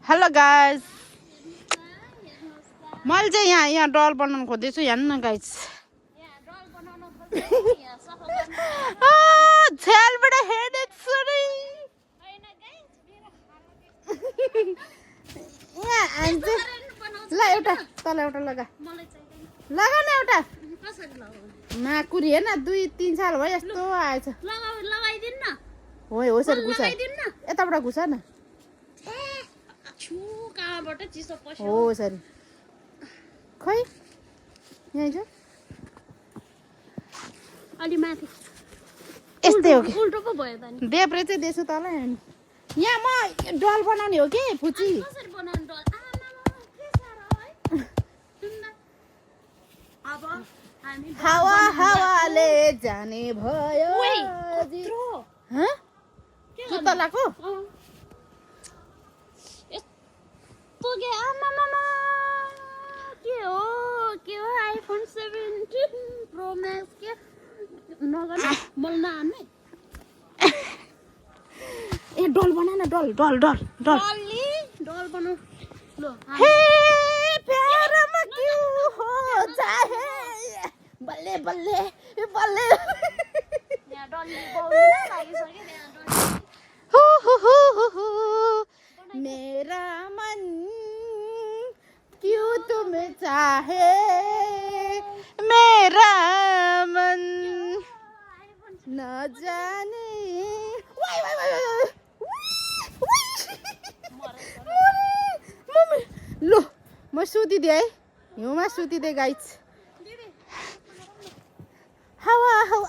hello guys मैले चाहिँ यहाँ डल बनाउन खोज्दैछु हेर्नु न गाइस झ्यालबाट हेडेक सरी ल एउटा तल एउटा लगा लगा न एउटा माकुरी हेर्न 2-3 साल भयो यस्तो आएछ हो सर घुसा यताबाट घुसा न हो सरी खै यहाँ छ अलि माथि यस्तै हो कि उल्टो पो भयो त नि देब्रे चाहिँ देछु तल यहाँ म डल बनाउने हो कि फुची कसरी बनाउनु डल के साह्रो है अब हामी हावा हावाले जाने भयो ह जुत्ता लाको यस्तो के आमामामा के हो आइफोन 17 प्रो मैक्स के नगर्नु मलाई नआन्ने ए डल बना न डल डल डल डल डल बनाऊ ल हे प्यारमा क्यों हो जाए बल्ले बल्ले बल्ले यहाँ डल्ली बोल्न लागिसक्यो यहाँ हो मेरा मन क्यों तुम्हें चाहे मेरा मन न जाने मम्मी लो म सुतिदिएँ है हिउँमा सुतिदिएँ गाइस हावा हावा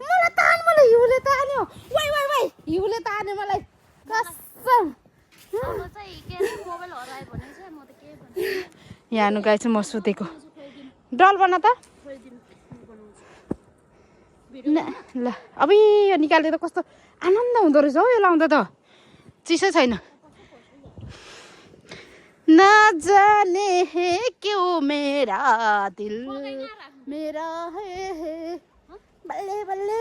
मलाई तान मलाई हिउँले तान्यो वाइ वाइ वाइ हिउँले तान्यो मलाई कसम यहाँ नु गाइस म सुतेको डल बना त ल अब यो निकाल्दै त कस्तो आनन्द हुँदो रहेछ हो यो लाउँदा त चिसो छैन नजाने है क्यों मेरा दिल मेरा है बल्ले बल्ले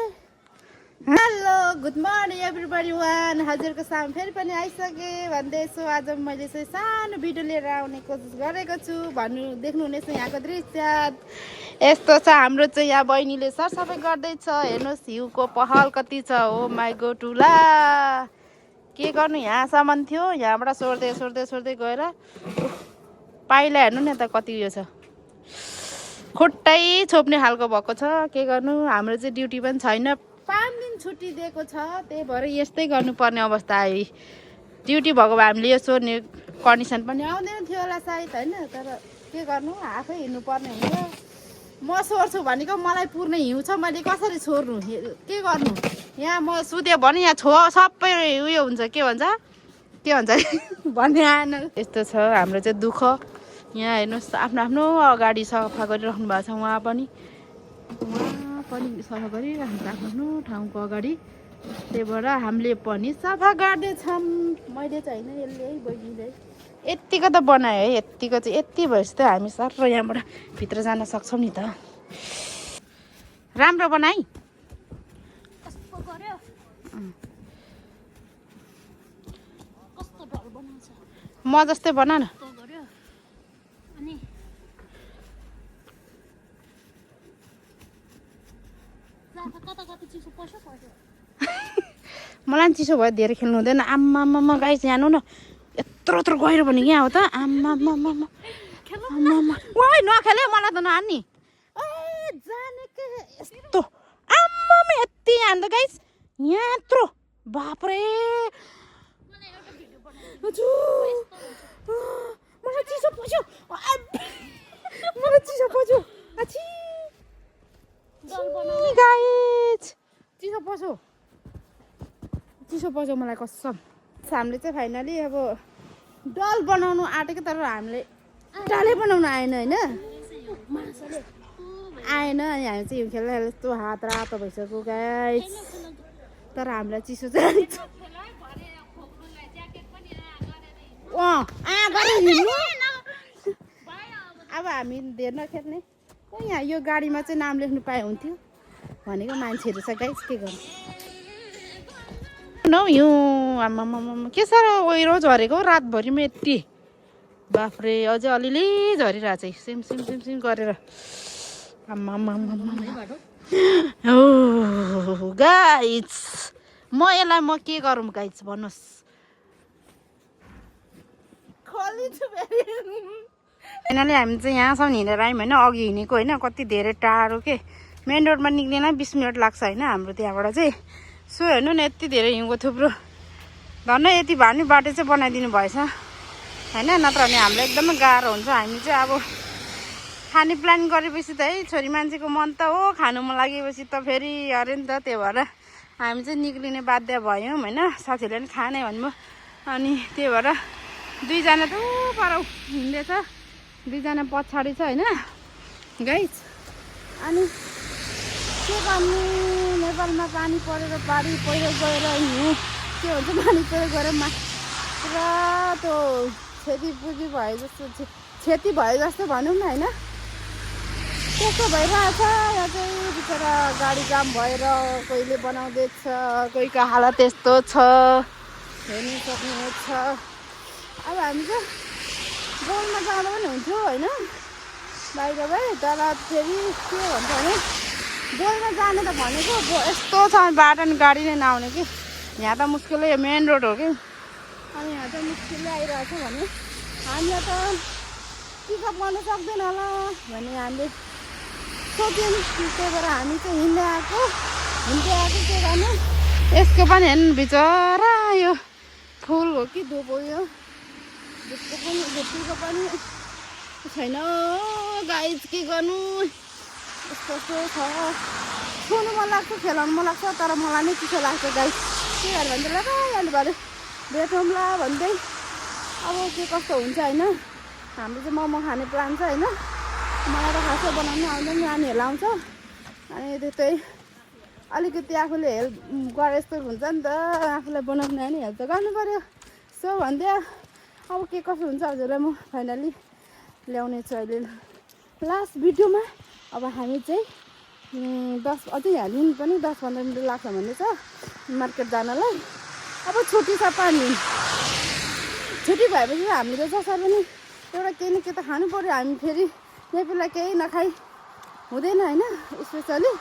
hello good morning everybody one हजुरको सामु फेरि पनि आइसकेँ भन्दैछु आज मैले चाहिँ सानो भिडियो लिएर आउने कोसिस गरेको छु देख्नुहुनेछ यहाँको दृश्य यस्तो छ हाम्रो चाहिँ यहाँ बहिनीले सरसफाइ गर्दैछ हेर्नुहोस् हिउँको पहल कति छ हो माई गो टुला के गर्नु यहाँसम्म थियो यहाँबाट सोर्दै गएर पाइला हेर्नु नि त कति उयो छ खुट्टै छोप्ने खालको भएको छ के गर्नु हाम्रो चाहिँ ड्युटी पनि छैन 5 दिन छुट्टी दिएको छ त्यही भएर यस्तै गर्नुपर्ने अवस्था आयो ड्युटी भएको भए हामीले यो सोर्ने कन्डिसन पनि आउँदैन थियो होला सायद होइन तर के गर्नु आफै हिँड्नुपर्ने हुन्छ म सोर्छु भनेको मलाई पुर्ने हिउँ छ मैले कसरी छोड्नु के गर्नु यहाँ म सुत्यो भने यहाँ सबै उयो हुन्छ के भन्छ भन्ने आएन यस्तो छ हाम्रो चाहिँ दुःख यहाँ हेर्नुहोस् आफ्नो अगाडि सफा गरिराख्नु भएको छ उहाँ पनि सफा गरिराख्नु आफ्नो ठाउँको अगाडि त्यही भएर हामीले पनि सफा गर्दैछौँ मैले चाहिँ होइन यसले बहिनीले यत्तिको त बनायो है यत्तिको चाहिँ यति भएपछि त हामी सर यहाँबाट भित्र जान सक्छौँ नि त राम्रो बनाइ म जस्तै बना न मलाई चिसो भयो धेरै खेल्नु हुँदैन आम्मामा गाइस जानु न यत्रो गहिरो भने यहाँ हो त आम्मामा वाइ नखेले मलाई त नहान्ने यस्तो आम्मामा यति यहाँ त गाइस यहाँ यत्रो बाप्रे मलाई चिसो पस्यो गाइस चिसो पस्यो मलाई कसम हामीले चाहिँ फाइनली अब डल बनाउनु आँटेको तर हामीले डलै बनाउनु आएन होइन आएन अनि हामी चाहिँ हिउँ खेल्दा यस्तो हात रातो भइसक्यो गाइस तर हामीलाई चिसो चाहिँ अब हामी धेर नखेल्ने यहाँ यो गाडीमा चाहिँ नाम लेख्नु पाए हुन्थ्यो भनेको मान्छेहरू छ गाइस के गर्नु बनाऊ हिउँ आम्मामा के साह्रो ओहिरो झरेको रातभरिमा यति बाफ्रे अझै अलिअलि झरिरहेको छ सिम सिम सिम सिम गरेर आम्मामा हो गाइज म यसलाई म के गरौँ गाइज भन्नुहोस् फाइनली हामी चाहिँ यहाँसम्म हिँडेर आयौँ होइन अघि हिँडेको होइन कति धेरै टाढो के मेन रोडमा निक्लिन 20 मिनट लाग्छ होइन हाम्रो त्यहाँबाट चाहिँ सो हेर्नु न यति धेरै हिउँको थुप्रो धन्न यति भए पनि बाटो चाहिँ बनाइदिनु भएछ होइन नत्र भने हामीलाई एकदमै गाह्रो हुन्छ हामी चाहिँ अब खाने प्लान गरेपछि त है छोरी मान्छेको मन त हो खानु मन लागेपछि त फेरि अरे नि त त्यही भएर हामी चाहिँ निक्लिने बाध्य भयौँ होइन साथीहरूले पनि खाने भन्नुभयो अनि त्यही भएर दुईजना त पर हिँड्दैछ दुईजना पछाडि छ होइन गाइज अनि के गर्नु नेपालमा पानी परेर बाढी पहिरो गएर हिउँ के भन्छ पानी पहिरो गएर पुरा त्यो क्षति भयो जस्तो क्षति भयो जस्तो भनौँ न होइन त्यस्तो भइरहेछ यहाँ चाहिँ बिचरा गाडी जाम भएर कोहीले बनाउँदैछ कोहीको हालत यस्तो छ हेर्नु सक्ने छ अब हामी चाहिँ गोलमा जाँदा पनि हुन्थ्यो होइन बाहिर भए तर फेरि के भन्छ भने गोलमा जाने त भनेको यस्तो छ बाटो नि गाडी नै नआउने कि यहाँ त मुस्किलै मेन रोड हो कि अनि यहाँ चाहिँ मुस्किलले आइरहेछ भने हामीलाई त पिकअप गर्नु सक्दैन होला भने हामीले सोच्यौँ त्यही भएर हामी चाहिँ हिँड्दै आएको के गर्नु यसको पनि हेर्नु बिचरा यो फुल हो कि धुप हो यो धुपको पनि धुपीको पनि छैन गाइज के गर्नु यस्तो छ छुनु मन लाग्छ खेलाउनु मन लाग्छ तर मलाई नै चिसो लाग्छ गाइज के गरेर भन्छ ल अहिले भरे भेटौँला भन्दै अब के कस्तो हुन्छ होइन हाम्रो चाहिँ मोमो खाने प्लान छ होइन मलाई त खासै बनाउनु आउँदैन नानीहरूलाई आउँछ अनि त्यस्तै अलिकति आफूले हेल्प गरे जस्तो हुन्छ नि त आफूलाई बनाउने नानी हेल्प त गर्नु पऱ्यो सो भन्दै अब के कसो हुन्छ हजुरलाई म फाइनली ल्याउने छु अहिले लास्ट भिडियोमा अब हामी चाहिँ 10 अझै हाल्यौँ पनि 10-15 मिनट लाग्छ भन्ने छ मार्केट जानलाई अब छुट्टी छ 5 दिन छुट्टी भएपछि हामीले जसरी पनि एउटा केही न केही त खानु पऱ्यो हामी फेरि यही बेला केही नखाइ हुँदैन होइन स्पेसली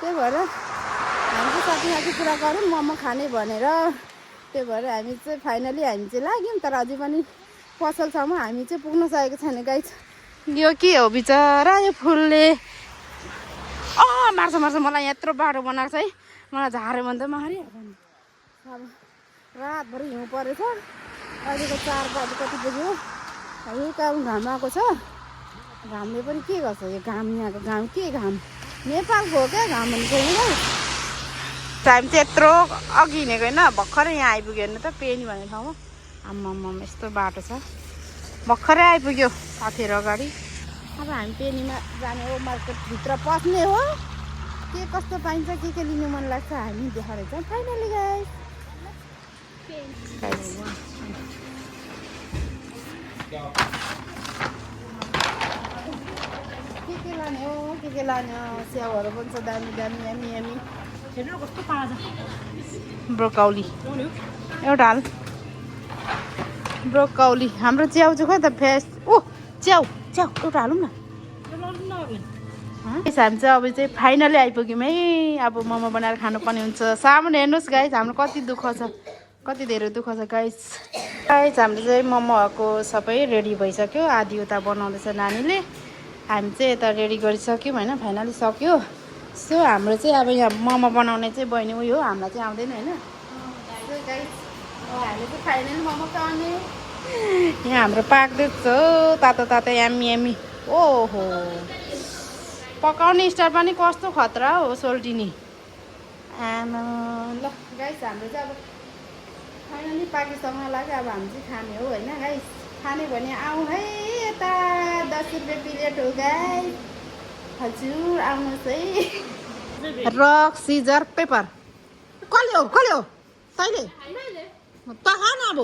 त्यही भएर हामी चाहिँ साथी कुरा गरौँ मोमो खाने भनेर त्यही भएर हामी चाहिँ फाइनली हामी चाहिँ लाग्यौँ तर अझै पनि पसलसम्म हामी चाहिँ पुग्न सकेको छैन गाइज यो के हो बिचरा यो फुलले मार्छ मलाई यत्रो बाटो बनाएको छ है मलाई झाऱ्यो भने त मारिहाल्छ नि अब रातभरि हिउँ परेछ अहिलेको 4 बजी कति बज्यो हल्का घाम आएको छ घामले पनि के गर्छ यो घाम यहाँको घाम के घाम नेपालको हो क्या घाम भनेको होइन हामी चाहिँ यत्रो अघि हिँडेको होइन भर्खरै यहाँ आइपुग्यो हेर्नु त पेनी भन्ने ठाउँमा आम्मामा यस्तो बाटो छ भर्खरै आइपुग्यो साथीहरू अगाडि अब हामी पेनीमा जाने हो मार्केटभित्र पस्ने हो के कस्तो पाइन्छ के लिनु मन लाग्छ हामी देखाएर चाहिँ फाइनली गाइस के लाने हो के लाने हो स्याउहरू पनि छ दामी दामी यामी यामी हेर्नु कस्तो पाँच ब्रोकौली एउटा हाल ब्रोकौली हाम्रो च्याउ चाहिँ खोइ त फेस च्याउ एउटा हालौँ न हामी चाहिँ अब चाहिँ फाइनली आइपुग्यौँ है अब मोमो बनाएर खानुपर्ने हुन्छ सामान हेर्नुहोस् गाइस हाम्रो कति दुःख छ कति धेरै दुःख छ गाइस हाम्रो चाहिँ मोमोहरूको सबै रेडी भइसक्यो आधी उता बनाउँदैछ नानीले हामी चाहिँ यता रेडी गरिसक्यौँ होइन फाइनली सक्यो सो हाम्रो चाहिँ अब यहाँ मोमो बनाउने चाहिँ बहिनी उयो हो हामीलाई चाहिँ आउँदैन होइन हामीले चाहिँ फाइनली मोमो खाने यहाँ हाम्रो पाक्दैछ तातो तातो यामी यामी ओहो पकाउने स्टाइल पनि कस्तो खतरा हो सोल्टिनी आमा ल गाइस हाम्रो चाहिँ अब फाइनली पाकिसँग लाग्यो अब हामी चाहिँ खाने हो होइन गाइस खाने भने आउँ है यता 10 रुपियाँ प्लेट हो गाइस हजुर आउनुहोस् है रक सिजर पेपर कसले हो तैँले त खा न अब